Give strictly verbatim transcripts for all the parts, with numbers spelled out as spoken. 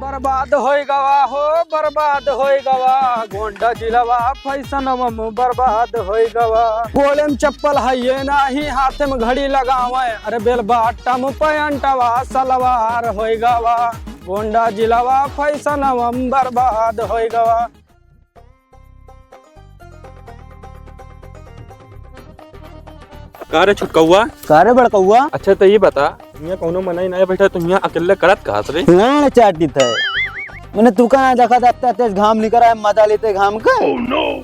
बर्बाद होई गवा हो, बर्बाद होई गवा, गोंडा जिलवा फैशनवा में बर्बाद होई गवा। गोड़े में चप्पल हइये नाही, हाथ में घड़ी लगावे, अरे बेल बाटम पैंटवा सलवार होई गवा, गोंडा जिलवा फैशनवा में बर्बाद होई गवा। का रे छुटकौआ? का रे बड़कौआ? अच्छा, तो ये बता, हियाँ कौनो मनई नाहीं बैठा, तो हियाँ अकेले करत का हस रे? लाड़ चाटित है। मने तू कहाँ देखा था, इतना तेज घाम निकरा है, मजा लेते घाम का?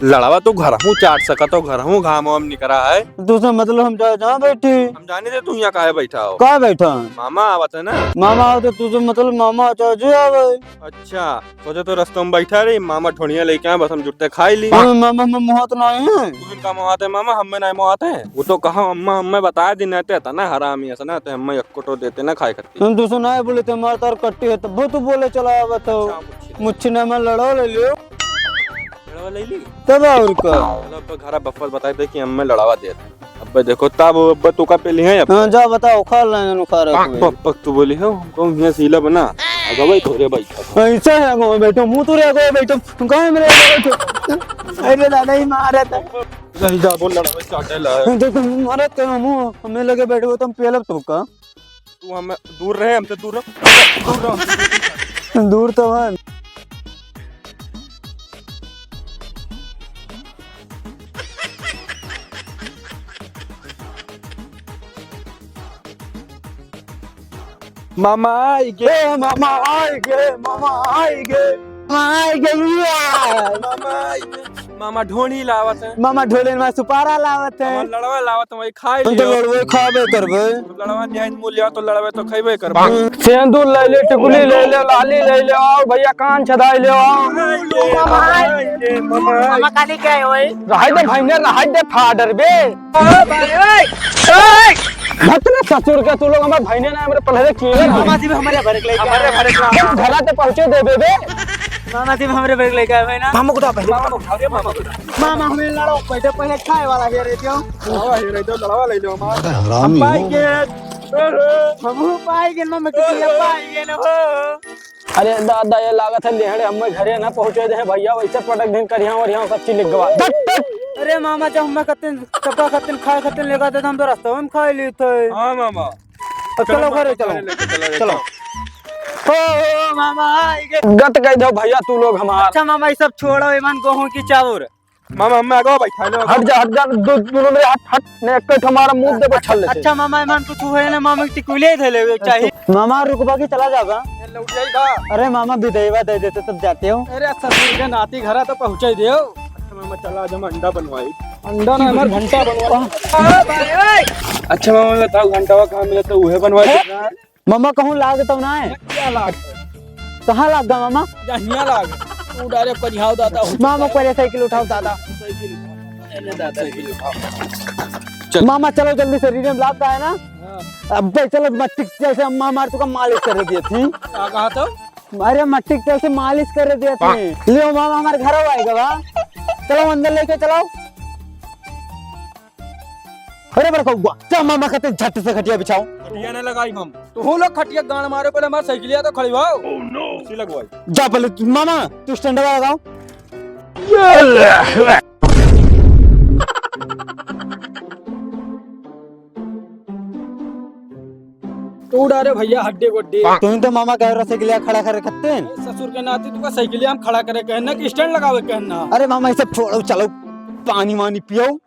लड़वा तो घरहूँ चाट सकत हो, घरहूँ घाम वाम निकरा है। तू से मतलब हम जा-, जहाँ बैठी। हम जाने दे तू हियाँ काहे बैठा हो? का बैठा? मामा आवत है ना। मामा आवत है, तू से मतलब मामा चाहे जे आवे। अच्छा, सोचे तो रस्ता में बैठा रही, मामा ढोनिया लेके आए, बस हम जुट्टे खाई ली। हाँ, मामा, मामा मोहात ना है। तू इनका मोहात है मामा, हमें नहीं मोहात है। वो तो कहा अम्मा, अम्मा बता दी, नहीं ते इतना हरामी है ना, ते अम्मा एक कोटो देते ना खाए करती। हम तो सुना है बोले थे, मार तार कट्टी है, तब तू बोले चला आवा तो। अच्छा, मुच्छी। मुच्छी ना में लड़वा ले लियो। लड़वा ले ली? तब और का? चलो, अब घर बप्पा बताए दे कि अम्मा लड़वा दे। अब्बे देखो, तब अब्बे तू का पेली है अब। हाँ, जा बताओ, खा लेंगे नु खा रहे पक, हो। पक, पक, तू बोली हो, हमको हियाँ सीला बना। अगवे तोरे बैठा। ऐसा है, अगवे बैठो, मुँह तोरे अगवे बैठो। तुम कहाँ मेरे अगवे बैठो? अरे दादा, ही मारा था। जा, जा, बोल, लड़ा, चाटे ला। तो तुम मारत के मुँह, हमें लगे बैठे हो, तुम पेलब तो का? तू हम दूर रहे, हमसे दूर रह, दूर रह। दूर तो है। मामा आई गे, मामा आई गे, मामा आई गे, मामा आई गे, या। मामा आई गे। मामा ढोनी लावत है। मामा ढोले में सुपारा लावत है। मामा लड़वा लावत है, वही खाए हम तो लियो। लड़वे खाबे करबे। लड़वा न्याय मूल्य तो लड़वे तो खइबे करबे। सेंदूर ले ले, टिकुली ले ले, लाली ले ले, आओ भैया कान छदाई ले आओ। मामा आई गे, मामा आई गे, मामा आई गे। मामा काली क्या है ओए? रहाई दे भाई ने, रहाई दे फाडर बे। ओ भाई, ओए, ओए। मतलब ससुर के तू लोग हमारे भाई ने ना, हमारे पहले किए ना। मामा जी भी हमारे भरे के लेके आए। हमारे भरे के लेके आए। घरा ते पहुँचे देबे बे। मामा जी भी हमारे भरे के लेके आए भाई ना। मामा को उठा पहले। मामा को उठा, अरे मामा को उठा। मामा हमें लड़ो, पहले, पहले खाए वाला है रे क्यों? लड़वा है रे, तो लड़वा ले लो मामा। अरे हरामी हम पाई हो। के। हम पाई के, मामा के लिए पाई के ना हो। अरे दादा, ये लागत है लेहड़े हमें घरे ना पहुँचे दे भैया, वैसे पटक दिन करिया वरिया सब चीज लिख गवा। अरे मामा, जब हमें कतिन चपा कतिन खाए कतिन लेगा दे, हम तो रास्ता में खाए ली थे। हाँ मामा। तो चलो चलो घरे, मामा, चलो। घरे लेके चलो, चलो। चलो। ओ, ओ, मामा, आई गे। गत कह दो भैया तू लोग हमार। अच्छा मामा, ये सब छोड़ो, ईमान गेहूं की चाउर। मामा, हमें आगे बैठा लो। हट जा, हट जा, दो, दोनों मेरे हट, हट, ने एक ठो हमारा मुंह दे छल लेते। अच्छा मामा, ईमान कुछ हुए ना, मामा की टिकुले धले हुए चाहिए। मामा रुकबा की चला जाबा। ये लौट जाई बा। अरे मामा, बिदाईवा दे देते तब जाते हो। अरे ससुर के नाती घरा तो पहुँचाई देओ। अच्छा मामा, चला आज हम अंडा बनवाई। अंडा ना, हमार घंटा बनवाई। अच्छा मामा, बताओ घंटावा कहाँ मिला तो उहे बनवाई। मामा, कहूँ लाग तो ना है? क्या लाग? कहाँ लाग गा मामा? जहिया लाग। तू डायरेक्ट करिहाव दादा। मामा, पहले साइकिल उठाओ दादा। साइकिल उठा। अरे दादा, साइकिल उठा। चल। मामा, चलो जल्दी से, रीढ़े में लाग गा है ना? हाँ। अब्बे चलो, मट्टी जैसे अम्मा हमार तुका मालिश कर दिए थी। का कहा तो? अरे मट्टी जैसे मालिश कर दिए थी। लियो मामा, हमारे घर आएगा बा। चलो अंदर लेके चलो। अरे बड़कौआ, जा मामा कहते झट से खटिया बिछाओ। खटिया ना लगाई हम। तू लोग खटिया गाड़ मारे, पहले हमार साइकिलिया तो खड़ी भाव। Oh no। सी लगवाई। जा पहले तू, मामा, तू स्टैंड लगाओ। तू डारे भैया हड्डे गोड्डे। तुम तो मामा कह रहे साइकिलिया खड़ा करे कत्ते। ससुर के नाती तुका साइकिलिया हम खड़ा करे कहना कि स्टैंड लगावे कहना। अरे मामा, ये सब छोड़ो, चलो पानी वानी पियो।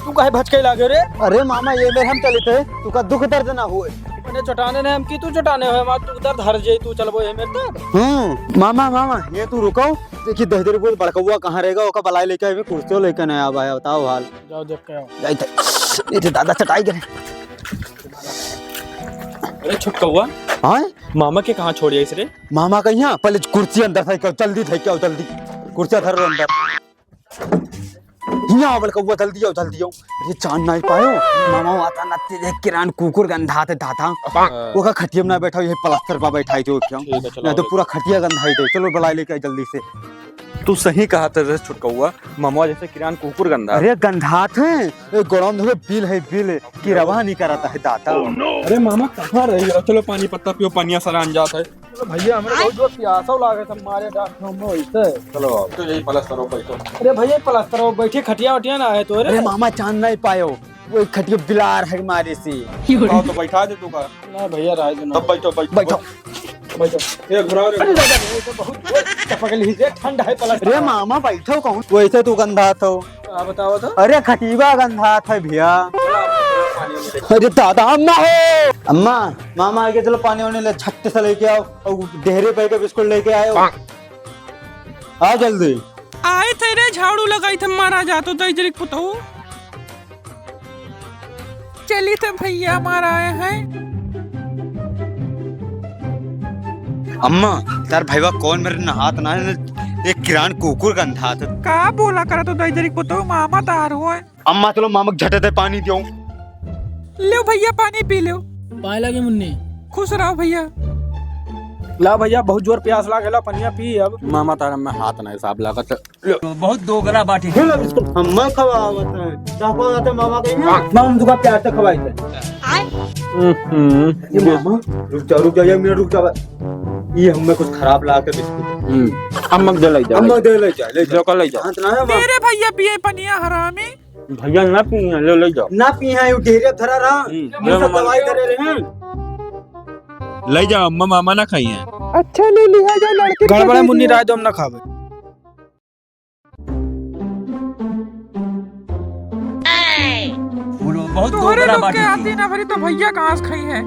तू काहे भचके लागे रे? अरे मामा, ये मेर हम चलित है, तुका दुख दर्द ना होए। अपने चटाने ने हम की तू चटाने होए, मार तू दर्द हर जाई, तू चलबो ये मेर तब। हम्म, मामा, मामा, ये तू रुको, देखी दह देर को बड़कौआ कहाँ रहेगा, ओका बलाए लेके आवे, कुर्सियों लेके ना आवा है, बताओ हाल। जाओ देख के आओ। जाई थे, ये थे दादा चटाई करे। अरे छुटकौआ। हाँ? मामा के कहाँ छोड़ आइस रे? मामा का यहाँ, पहले कुर्सी अंदर था, जल्दी था, क्या जल्दी। कुर्सी धर लो अंदर। हियाँ आवल कौआ, जल्दी आओ, जल्दी आओ। अरे, जान नहीं पायो। मामा आता ना, ते देख किरान कुकुर गंधाते दादा। हाँ। ओका खटिया में ना बैठा, ये पलस्तर पर बैठा है जो क्या? ठीक है, चलो, ना तो ले। पूरा खटिया गंधाई दे। चलो, बुला लेके आए जल्दी से। तू सही कहत है रे छोटकउआ, ममवा जैसे किरान कुकुर गंधा। अरे गंधात है, ए गरम धोके बिल है बिल, किरवा नहीं करत है दाता। अरे मामा कहाँ रही हो? चलो पानी पत्ता पियो, पनिया सरान जात है। अरे भैया, हमरे बहुत जोर प्यासो लागे, सब मारे डांट हम वैसे। चलो आओ। तो यही पलस्तर हो, बैठो। अरे भैया, पलस्तर हो, बैठे, खटिया वटिया ना है तो रे। अरे मामा, चांद नहीं पायो, वो खटिया बिलार है मारे से। आओ तो बैठा दे तू का। ना भैया, रह दो ना। तब बैठो, बैठो, बैठो। बैठो। ये घुराओ रे। अरे दादा, ये तो बहुत जोर टपक ली है, ठंड है पलस्तर। अरे मामा, बैठो कहूँ, वैसे तू गंधात हो। का बताओ तो? अरे खटिया गंधात है भैया। अरे दादा, अम्मा हो। अम्मा, मामा आगे, चलो पानी वानी ले, झट से लेके आओ। और डेहरी पे के बिस्कुट लेके आयो। आओ जल्दी। आए थे रे, झाड़ू लगाई थे, मारा जा तो दई जरिक पुतहू। चली थे भैया, मारा आए हैं। अम्मा, तार भैया कौन मेरे नहात ना है, एक किरान कुकुर गंधात। का बोला करा तो दई जरिक पुतहू, मामा तार होए। अम्मा, चलो मामा के झटे से पानी दियो। लो भैया, पानी पी लो। पाए लगे मुन्नी। खुश रहो भैया। ला भैया, बहुत जोर प्यास लागेला, पनिया पी अब। मामा तारा में हाथ नहीं साफ लागत। लो। बहुत दोगला बाटी। लो बिस्कुट। अम्मा खवावत है। चाको आते मामा कहीं ना। मामा तुका प्यार से खवाई थे। हम्म, ये मामा, रुक जा, रुक जा, एक मिनट रुक जा। ये हमें कुछ खराब लाग के बिस्कुट। हम्म, अम्मा के दे ले जा। अम्मा के दे ले जा, ले जा। जो कर ले जा। हाथ ना है, मामा। मेरे भैया पिए पनिया हरामी। भैया ना पिए, ले, ले जाओ। ना पिए हैं, यू डेहरिया धरा रहा। हम्म, हम सब ले दवाई करे रहे हैं। ले जाओ, अम्मा मामा ना खाई हैं। अच्छा, ले लिया जाओ, लड़के गड़बड़ा मुन्नी राय दो, हम ना खावे। बहुत तोहरे दोगला लोग बाटी के आती ना भरी तो भैया कहाँ से खाई है?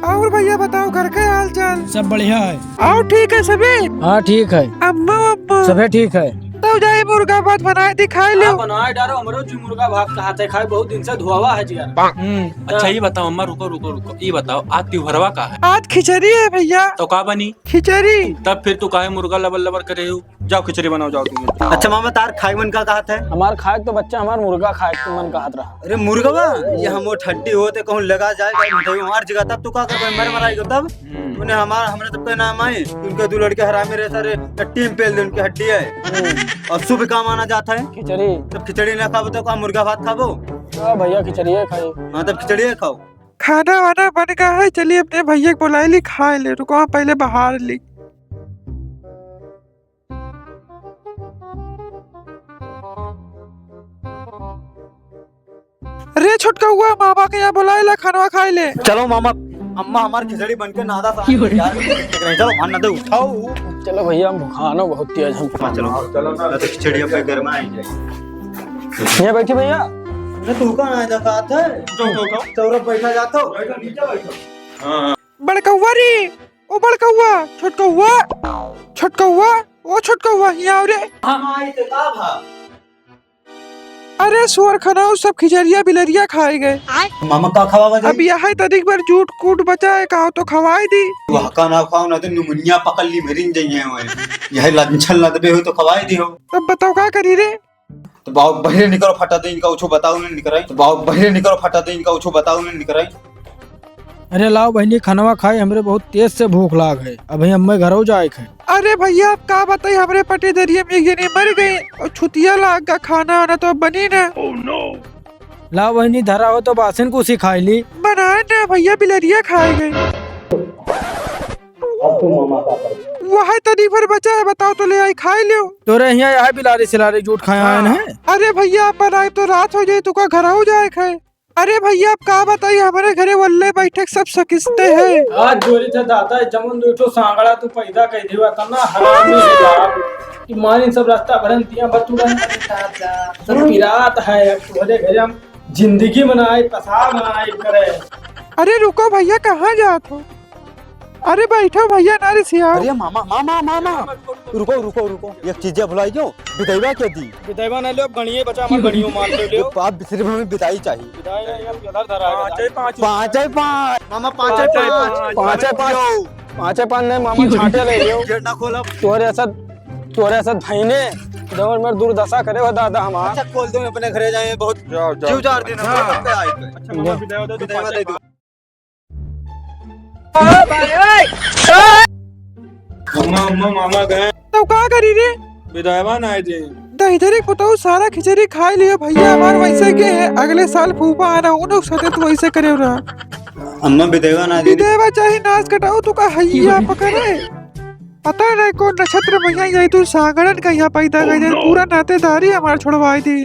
और भैया बताओ, घर के हाल चाल? सब बढ़िया है। और ठीक है सभी? हाँ, ठीक है। अम्मा, अम्मा। सभी ठीक है। तब जाए मुर्गा भात बनाए दी, खाए लो। हाँ, बनाए डारो, हमरो जी मुर्गा भात कहा थे खाए, बहुत दिन से धुआवा है जी यार। हम्म। अच्छा, ये बताओ अम्मा, रुको, रुको, रुको, ये बताओ, आज त्योहरवा का है? आज खिचड़ी है भैया। तो का बनी? खिचड़ी। तब फिर तू काहे मुर्गा लबर लबर करे हो? जाओ खिचड़ी बनाओ, जाओ तुम। अच्छा मामा, तार खाए मन का कहत है? हमार खाए तो बच्चा, हमार मुर्गा खाए के मन कहत रहा। अरे मुर्गवा, ये हम वो ठड्डी होते कहूँ लगा जाए, भाई, मिठाई हमार जगह, तब तू का करबे, मर मराई को तब? हम्म। तूने हमार, हमरे सबके नाम आए, उनके दो लड़के हरामी रहे सारे, तो टीम पेल दे, उनकी हड्डी है। हम्म। और शुभ काम आना जाता है। खिचड़ी। तब खिचड़ी ना खाबो तो का मुर्गा भात खाबो? हाँ भैया, खिचड़ी खाई। हाँ, तब खिचड़ी खाओ। खाना वाना बन गया है, चलिए अपने भैया को बुलाए ली, खाए ले, रुको, हम पहले बाहर ली। रे छोटकउआ, मामा के यहाँ बुलाए ला, खानवा खाए ले। चलो मामा, अम्मा हमार खिचड़ी बन के नादा सा यार। नहीं, चलो खाना दे, उठाओ। चलो भैया, हम खाना बहुत तेज हम। हाँ, चलो, चलो ना, तो खिचड़ी अब गर्मा आई जाए। ये बैठी भैया। ना तू का ना जाता है? उठो, उठो, उठो। चौरा बैठा जाता हो। बैठो, नीचे बैठो। हाँ, हाँ। बड़कउआ रे, ओ बड़कउआ, छोटकउआ, छोटकउआ, ओ छोटकउआ, हियाँ आओ रे। हाँ, हाँ, ये तो का भा? अरे सुअर खनाऊ, सब खिचड़िया बिलरिया खाए गए। मामा का खवावा जाए? अब यह तनिक भर जूट कूट बचा है, कहो तो खवाए दी। वह का ना खाओ ना तो निमोनिया पकड़ ली, मरिन जाइए हुए। यह लंछन लदबे हो तो खवाए दी हो। तब बताओ का करी रे? तो बाबू बहिरे निकरो फटा दे इनका उछो बताओ नहीं निकराई। तो बाबू बहिरे निकरो फटा दे इनका उछो बताओ नहीं निकराई। अरे लाओ बहिनी, खनवा खाए, हमरे बहुत तेज से भूख लाग है। अभी हमें घरों जाए के है। अरे भैया, अब का बताई, हमरे पटीदरिया में एक जनी मर गई और छुतिया लाग गा, खाना वाना तो बनी ना। लाओ बहिनी, धरा हो तो बासिन कुसी खाई ली। बनाए ना भैया, बिलरिया खाए गए। अब तू मामा का कर। वह तनी भर बचा है, बताओ तो ले आई, खाए लियो। तोरे यहाँ यह बिलारी सिलारी जूट खाया है ना? अरे भैया, अब बनाए तो रात हो जाए, तुका घरों जाए खाए। अरे भैया, अब का बताई, हमरे घरे वल्ले बैठक सब सकिस्ते हैं। आज जोरी था दादा, जमन दो ठो सांगड़ा तू पैदा कर दिया, तना हरामी है बाप। कि मानिन सब रास्ता भरन दिया, बतुरन दादा, सब पिरात है, अब तोहरे घरे हम जिंदगी बनाए, पसार बनाए करे। अरे रुको भैया, कहाँ जात हो? अरे बैठो भैया, ना रिसियाओ। अरे मामा, मामा, मामा, रुको, रुको, रुको, एक चीज भुलाई गयो, बिदैवा के दी। बिदैवा ना लो, अब गणिये बचा, हमार गणियो मार लो, लो। ये बाप सिर्फ हमें बिदाई चाहिए। बिदाई नहीं, अब इधर धरा है, पाँच है, पाँच। पाँच है, पाँच। मामा, पाँच है, पाँच। पाँच है, पाँच। पाँच है, पाँच नहीं, मामा, छाटे ले लियो। गेट ना खोल अब। तोरे ऐसा, तोरे ऐसा धइने, जब मेरे दुर्दशा करे हो दादा हमार। अच्छा, खोल दो, अपने घरे जाए, बहुत जाओ, जाओ। जीव जार दिन हम हाँ। लोग आए थे। अच्छा, मामा, बिदाई दे दो, बिदाई पाँच दे है, दो। पाँच। अम्मा, अम्मा, मामा गए। तो का करी रे? बिदायवा ना दे। दहिजरी पुतऊ सारा खिचड़ी खाई लियो भैया, हमार वैसे के है, अगले साल फूफा आना, उन लोग साथे तू वैसे करे रहा। अम्मा बिदायवा ना दे। बिदायवा चाहे नाच कटाऊ, तू का हैया पकड़े। पता नहीं कौन नक्षत्र भैया, यही तू सागरन का यहाँ पैदा कर दे, पूरा नातेदारी हमार छोड़वाई दी।